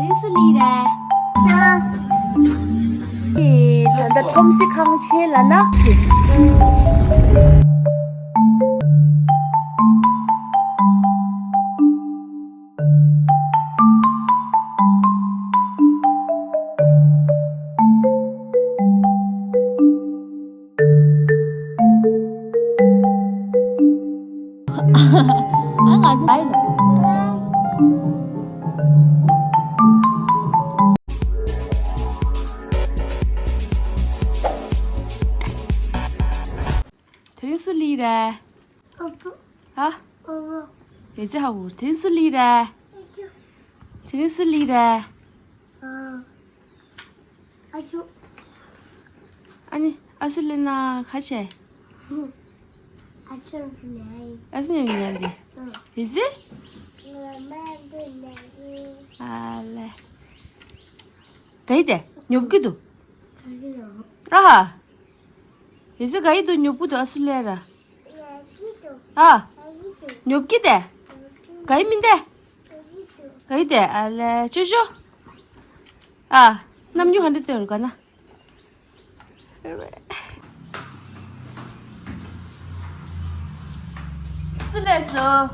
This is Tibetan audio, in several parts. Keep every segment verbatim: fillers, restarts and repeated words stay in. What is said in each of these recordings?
དེ་སུ་ལི་རེད། ད་ལྟ་ཁྲོམ་གཟིགས་ཁང་ཆེན་ལ་ན། ཨ་ང་ཚོ་ལ་ཡིན། དེ་རིང་སུ་ལི་རེད། ཨ་ཕོ། ཨ། ཨ་ཕོ། ཡོད་ཚད་ཧ་འུར། དེ་རིང་སུ་ལི་རེད། ཨ་ཕོ། དེ་རིང་སུ་ལི་རེད། ཨ། ཨ་ཆུ། ཨ་ནི་ཨ་སུ་ལི་ན་ཁ་ཆེ། ཨ་ཆུ་ནའི། ཨ་སུ་ནའི་ཡང་དེ། ཨ། ཡོད་ཚད། ང་མ་འདི་ནའི། ཨ་ལེ། ག་ཡི་དེ་ཉོབ་ཀི་འདུག་ཨ་ཧ། ཡོད་ཚད་ག་ཡི་འདུག་ཉོབ་ཀི་འདུག་ཨ་སུ་ལི་ར། ཨ། ཉོབ་ཀི་དེ། ག་ཡི་མིན་དེ། ག་ཡི་དེ་ཨ་ལེ་ཅོ་ཅོ། ཨ། གནམ་ཉུ་ག་འདྲ་སྟོན་རུ་ག་ན། སུ་ལས་སོ།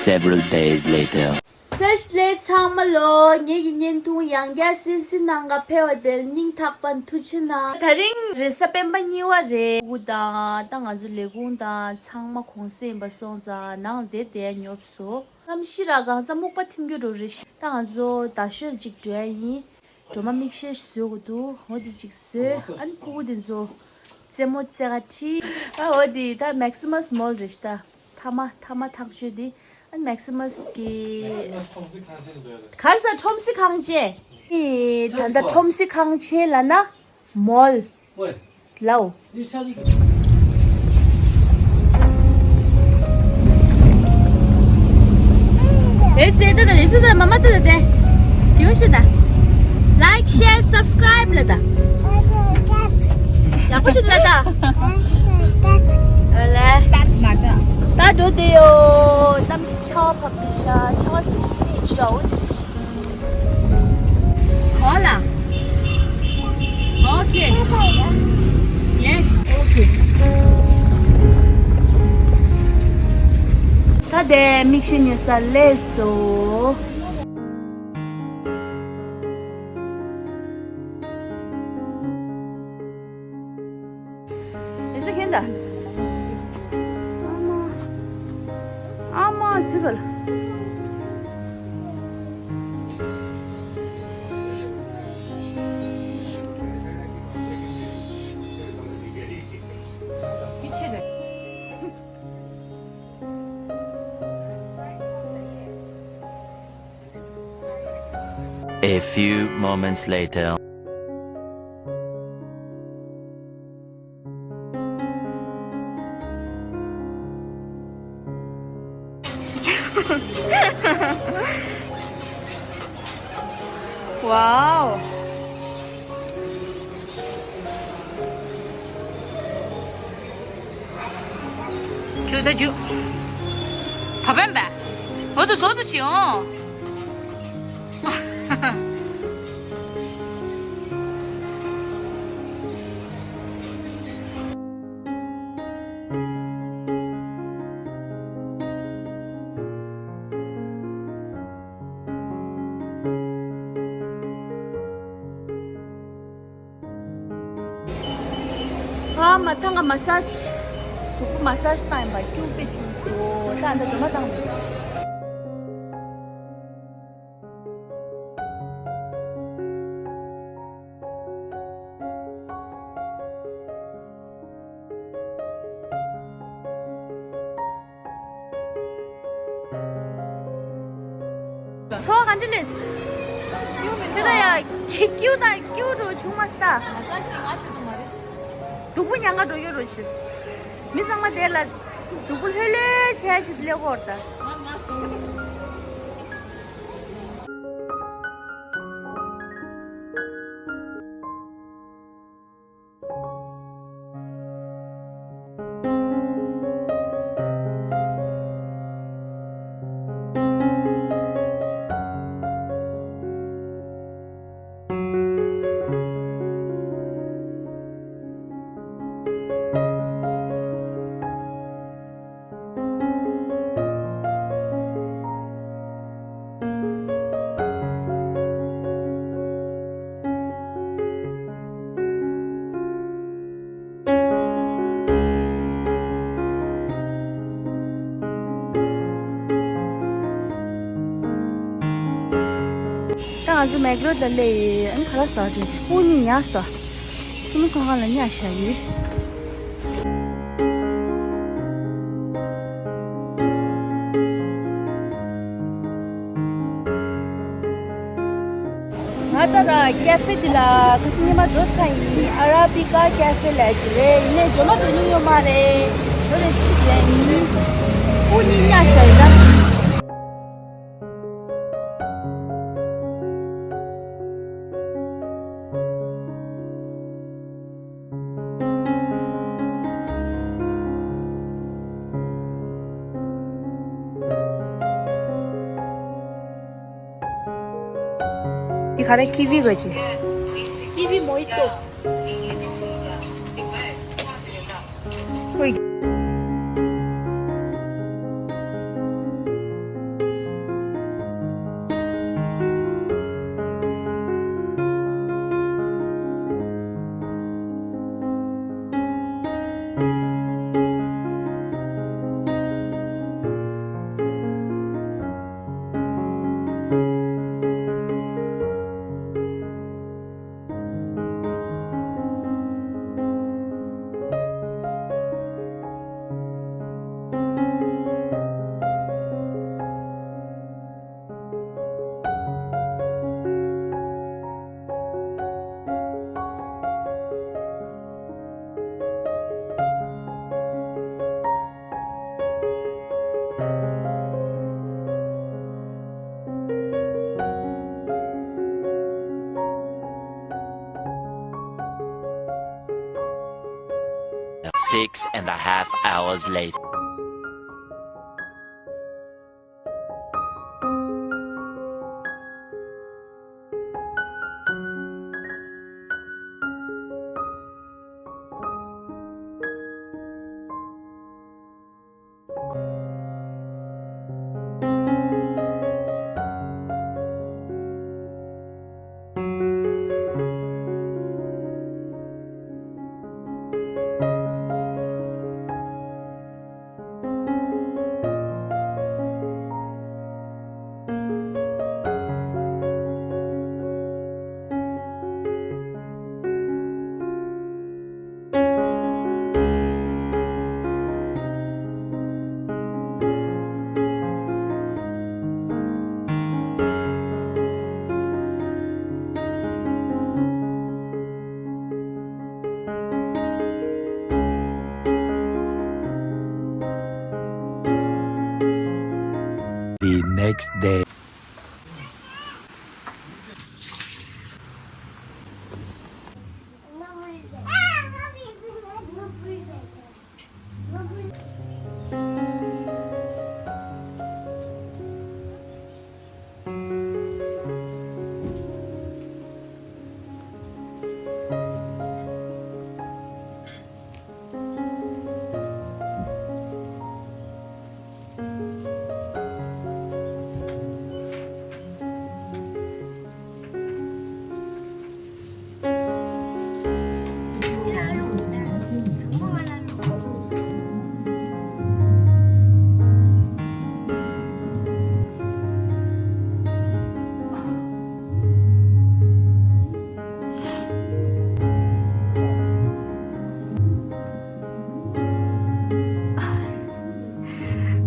Several days later. བཀྲ་ཤིས་བདེ་ལེགས་ཚང་མ་ལོ། ངེད་ཀྱི་བརྙན་ཐུང་ཡང་བསྐྱར་གསན་གཟིགས་གནང་ག་ཕེབས་པ་དེར་སྙིང་ཐག་པ་ནས་ཐུགས་རྗེ་གནང་། དེ་རིང་རེས་གཟའ་སྤེན་པ་གཉིས་པ་རེད། ཕྲུ་གུ་དང་ད་ང་ཚོ་ལས་ཁུངས་དང་ཚང་མ་གུང་སེང་ཡིན་པ་སོང་ཙང་ནང་བསྡད་བསྡད་ཉོབ་སོང་། གནམ་གཤིས་ར་གང་ས་སྨུག་པ་ཐིམ་རྒྱུ་འགྲོ་རེད་ཤག་ད་ང་ཚོ་རྡ་ཤོད་ཅིག་འགྲོ་ཡ་ཡིན། སྒྲོལ་མ་མིག་ཤེལ་བཟོ་དགོས་འདུག་འོ་དེ་ཅིག་བཟོས། ཨ་ནི་ཕྲུ་གུ་དེ་ཚོ་རྩེད་མོ་རྩེ་ག་ཁྲིད། ཨ་འོ་དེ་ད་Maximus Mall རེད་ཤག་ད། མཐའ་མ་མཐའ་མ་ཐག་གཅོད་དེ། ཨ་ནི་Maximus གི་གར་ས་ཁྲོམ་གཟིགས་ཁང་ཆེན། ཨེ་ད་ལྟ་ཁྲོམ་གཟིགས་ཁང་ཆེན་ལ་ན་མོལ་ལའོ། ཨེ་ཙེ་ད་ད་རེ་ཙེ་ད་མ་མ་ད་ད་དེ། དེའུ་ཤི་ད། Like, share, subscribe ལ་ད། ཡག་པོ་ཞིག་ལ་ད། ཨ་ལེ། ད་མ་ད། ད་འགྲོ་དེ་ཡོ། གནམ་གཤིས་ཆར་པ་བབས་ཏེ་ཤག་ཆར་པ་སིབ་སིབ་ཅིག་ཡོད་འོ་དེ་རེད། གོ་ལ། ཨོ་ཁེ། ཡེ་སི། ཨོ་ཁེ། ད་དེ་མིག་ཤེལ་ཉོ་ས་སླེབས་སོང་། ཨེ་ཟི་ཁེན་ད། ཨ་མ། ཨ་མ་ཙི་ག་ལ། A few moments later. Wow. ཇུ་ད་ཇུ། བ་བན་བ། འོ་དུ་བཟོ་དུ་ཆི་འོང་། ང་མ་ཐང་ག་མ་སཱ་ཇི། གཟུགས་པོ་མ་སཱ་ཇི་བཏང་ཡིན་པ་སྐྱུག་པས་བྱུང་སོང་། ད་ད་འགྲོ་མ་བཏང་དུས། ཚོ་ག་འདྲ་ལེས། ཁྱོད་ད་ཡ་ཁྱི་ཁྱུ་དང་ཁྱུ་འགྲོ་བྱུང་མ་སྟ། ང་ས་ཞིག་ང་ཆེ་དུ་མ་རེད། སྡུག་པོ་ཉང་ང་འགྲོ་ཡོད་རོ་ཤིས། མི་ཚང་མ་དེ་ལ་སྡུག་པོ་ལྷོད་ལྷོད་བྱས་ཤིག་ལེ་ཧོར་ད། ང་ང་སུ། ང་ཚོ་མེག་ལོར་ལ་སླེབས་ཡིན། ཨ་ནི་ག་རེ་ཟ་འགྲོ་རེད། སྤུན་གཉིས་ཉལ་ས། སྲུ་མོ་ཚོང་ཁང་ལ་ཉལ་བཞག་ཡོད། ང་ད་ར་ཀེ་ཧྥེ་འདི་ལ་ཁ་སང་ཉི་མ་འགྲོ་ཚར་ཡིན། ཨ་ར་བི་ཀ་ཀེ་ཧྥེ་ལབ་ཀྱི་རེད། ཡིན་ནའི་འགྲོ་མ་འགྲོ་སྙིང་ཡོད་མ་རེད། འགྲོ་རེ་ཞིག་བྱས་ཡིན། སྤུན་གཉིས་ཉལ་བཞག་ཡོད་ད། འདི་ག་རེ། ཀི་ཝི་ག་ཅི། ཀི་ཝི་མོ་ཧི་ཏོ། ཧོꯏ། Six and a half hours later. The next day.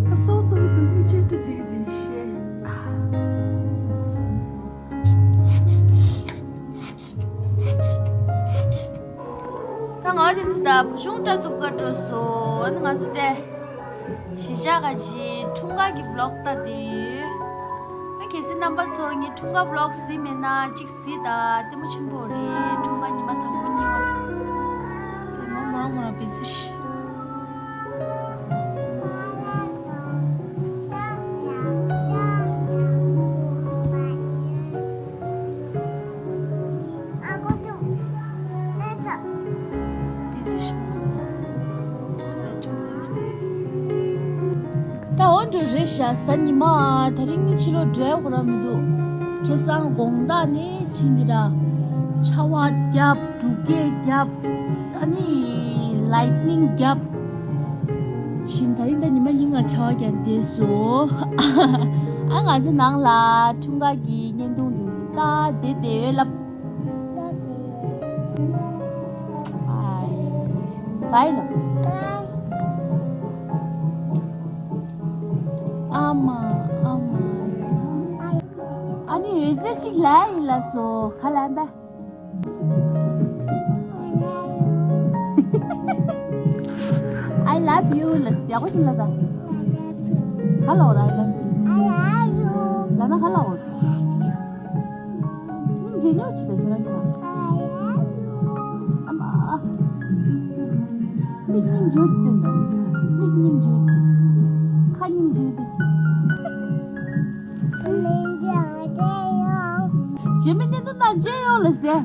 ཁ་ཚོན་འདུག་འདུག་མི་ཆོས་འདྲ་འདུག་འདུག་ཤེས། ད་ང་དེ་ཚོ་ད་བུ་ཆུང་བཀྲ་ཐུབ་ག་འགྲོ་སོང་། ང་ཚོ་དེ་གཞིས་ཆགས་ག་ཅི་འཁྲུངས་སྐར་གྱི་vlog་ལྟ་དེ། ཨ་གལ་སྲིད་རྣམ་པ་ཚོ་ངའི་འཁྲུངས་སྐར་vlog་གཟིགས་མེད་ན་གཅིག་གཟིགས་ད། ལྟད་མོ་ཆེན་པོ་རེད། འཁྲུངས་སྐར་ཉི་མ་དང་པོ་གཉིས་པ། དེ་མོ་མོ་རང་མོ་རང་བི་ཟི་ཤི། ད་འོ་འགྲོ་རེད་ཤག་གཟའ་ཉི་མ། དེ་རིང་ནི་ཕྱི་ལོགས་འགྲོ་ཡ་ཁོ་རང་མི་འདུག་ཁ་སང་དགོང་དག་ནས་ཕྱིན་ནི་ར། ཆར་པ་བརྒྱབ། འབྲུག་སྐད་བརྒྱབ། ཨ་ནི་lightning་བརྒྱབ། ཕྱིན། དེ་རིང་ད་ཉི་མ་གཉིས་ལྔ་ཆར་པ་བརྒྱབ་བསྡད་སོང་། ཨ་ང་ཚོ་ནང་ལ་འཁྲུངས་སྐར་གྱི་བརྙན་ཐུང་དེ་ཚོ་ལྟ། ཨ་དེ་དེ་ལབ། ཨའི་བའི་ལབ། ཨ་མ་ཨ་མ། ཨ་ནི་འོད་ཟེར་གཅིག་ལབ་ཡིན་ལ་སོ་ག་ལབ་པ། I love you ལ་ཡག་པོ་ཞིག་ལབ་དང་། ག་ལབ་འོ་ར། I love you ལབ་ན་ག་ལབ་འོ། སྙིང་རྗེ་ཉོ་ཆི་ད་ཁྱོད་རང་ཁྱོད་རང་། ཨ་མ། མིག་སྙིང་རྗེ་དེ་ད། མིག་སྙིང་རྗེ། ཁ་སྙིང་རྗེ་དེ། རྗེས་མའི་བརྙན་ཐུང་ནང་མཇལ་ཡོང་ལ་ཟེར།